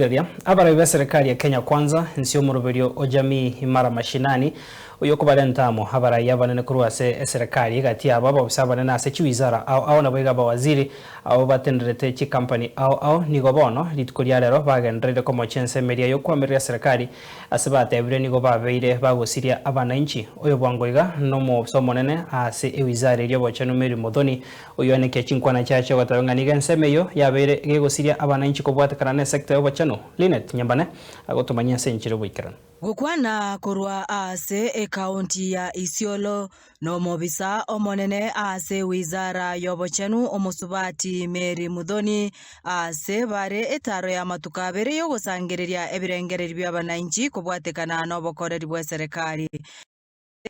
Rigereria, Abarai b'eserekari ya Kenya Kwanza, inse y'omoroberio o Jamii Imara Mashinani, oyio okobarenta amo abarai abanene korwa ase eserekari, egati yabo abaofisa abanene ase chiwizara ao ao naboigo abawaziri abwo batenderete chikampani ao ao nigo bono rituko ria rero bagendereire komochia ensemo eria y'okoamerera eserekari ase batebire nigo babeire bagosiria abanainchi. Oyo bwango iga nomoofisa omonene ase ewizara eria obochenu Mary Muthoni Oyoanekia chinkwana chiaye ogoteba ng'a nigo ensemo eyio yabeire gegosiria abananchi kobwatekana nesecta y'obochenu, Linet Nyambane agotomanyia ase enchera y'oboikeranu. Gokwana korwa ase ekaunti ya Isiolo nomobisa omonene ase wizara y'obochenu omosubati Mary Muthoni ase bare etaro y'amatuko abere y'ogosangereria ebirengererio bi'abananchi kobwatekana nobokoreri bw'eserekari.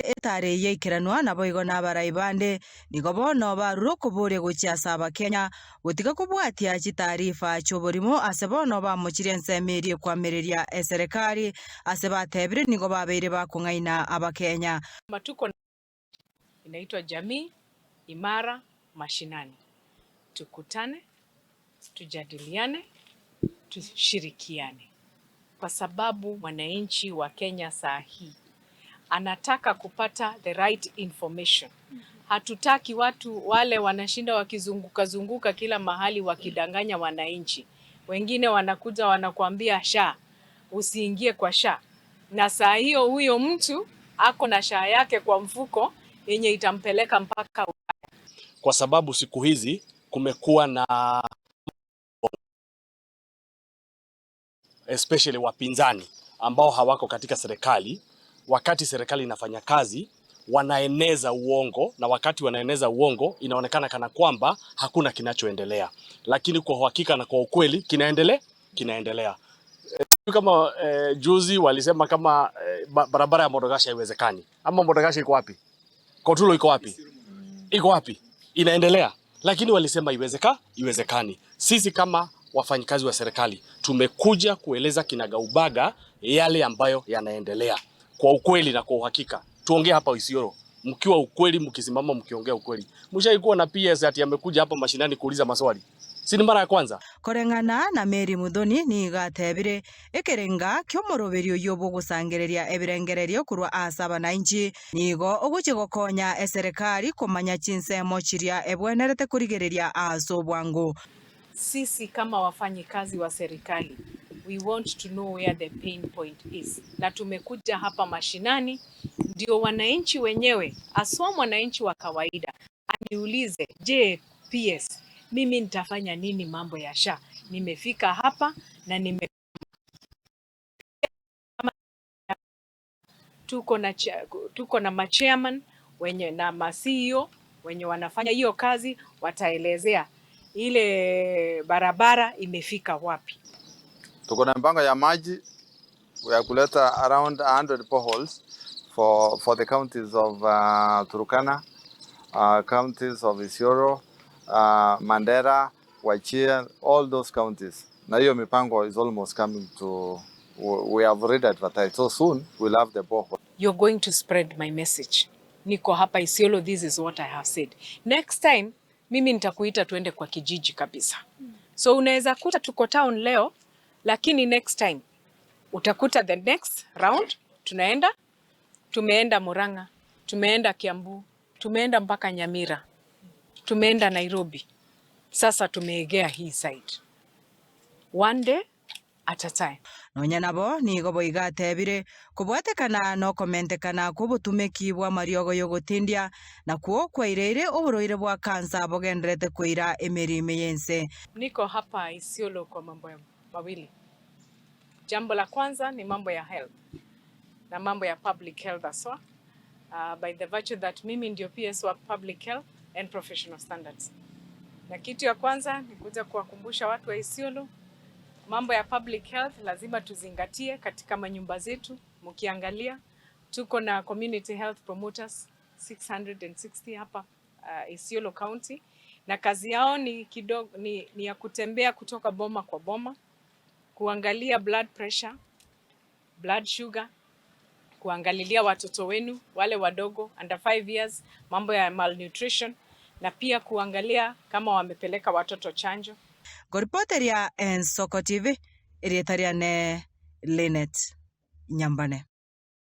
Etari eyio yaikeranwa, naboigo nabarai bande, nigo bono barure okoboria gochia ase Abakenya, gotiga kobwatia chitaarifa chi'oborimo ase bono bamochirie ensemo eria ekwamereria eserekari, ase batebire nigo babeire bakong'aina Abakenya. Matuko inaitwa Jamii Imara Mashinani. Tukutane, tujadiliane, tushirikiane kwa sababu mwananchi wa Kenya saa hii anataka kupata the right information. Hatutaki watu wale wanashinda wakizunguka zunguka kila mahali wakidanganya wananchi. Wengine wanakuja wanakuambia SHA, usiingie kwa SHA, na saa hiyo huyo mtu ako na SHA yake kwa mfuko yenye itampeleka mpaka Ulaya. Kwa sababu siku hizi kumekuwa na especially wapinzani ambao hawako katika serikali, wakati serikali inafanya kazi wanaeneza uongo, na wakati wanaeneza uongo inaonekana kana kwamba hakuna kinachoendelea, lakini kwa uhakika na kwa ukweli kinaendelea, kinaendelea. Kama eh, juzi walisema kama eh, barabara ya Modogashe haiwezekani. Ama Modogashe iko wapi? Kotulo iko wapi? Iko wapi? Inaendelea, lakini walisema iwezeka, iwezekani. Sisi kama wafanyikazi wa serikali tumekuja kueleza kinagaubaga yale ambayo yanaendelea kwa ukweli na kwa uhakika. Tuongee hapa Isiolo, mkiwa ukweli, mkisimama mkiongea ukweli. Mshaikuwa na PS ati amekuja hapa mashinani kuuliza maswali? Si ni mara ya kwanza? Koreng'ana na Mary Muthoni nigo atebire, Ekerenga ki'omoroberio oyio bw'ogosangereria ebirengererio korwa ase abanainchi nigo ogochia gokonya eserekari komanya chinsemo chiria ebwenerete korigereria ase obwango. Sisi kama wafanyikazi wa serikali we want to know where the pain point is, na tumekuja hapa mashinani ndio wananchi wenyewe, aswa mwananchi wa kawaida aniulize, je, PS mimi nitafanya nini mambo ya SHA? Nimefika hapa na nime tuko na tuko na machairman wenye na ma CEO wenye wanafanya hiyo kazi, wataelezea ile barabara imefika wapi. Tuko na mpango ya maji ya kuleta around 100 boreholes for, for the counties of uh, Turkana, uh, counties of Isiolo, uh, Mandera, Wajir, all those counties. Na hiyo mipango is almost coming to we have already advertised. So soon we'll have the borehole. You're going to spread my message. Niko hapa Isiolo, this is what I have said. Next time mimi nitakuita tuende kwa kijiji kabisa. So unaweza kuta tuko town leo, lakini next time utakuta the next round tunaenda, tumeenda Murang'a, tumeenda Kiambu, tumeenda mpaka Nyamira, tumeenda Nairobi. Sasa tumeegea hii side. One day at a time. Nonya nabo nigo boigo atebire, Kobwatekana nokomentekana kw'obotumeki bw'amariogo y'ogotindia, nakwo kwaireire oborwaire bwa kansa bogendererete koira emeri ime y'ense. Niko hapa Isiolo kwa mambo ya mawili. Jambo la kwanza ni mambo ya health na mambo ya public health haswa. Uh, by the virtue that mimi ndio PS wa public health and professional standards. Na kitu ya kwanza ni kuja kuwakumbusha watu wa Isiolo mambo ya public health lazima tuzingatie katika manyumba zetu. Mkiangalia tuko na community health promoters 660 hapa uh, Isiolo County na kazi yao ni kidogo, ni, ni ya kutembea kutoka boma kwa boma kuangalia blood pressure, blood sugar, kuangalilia watoto wenu wale wadogo under 5 years, mambo ya malnutrition na pia kuangalia kama wamepeleka watoto chanjo. Nkoripoteria Ensoko TV, Erieta riane Linet Nyambane.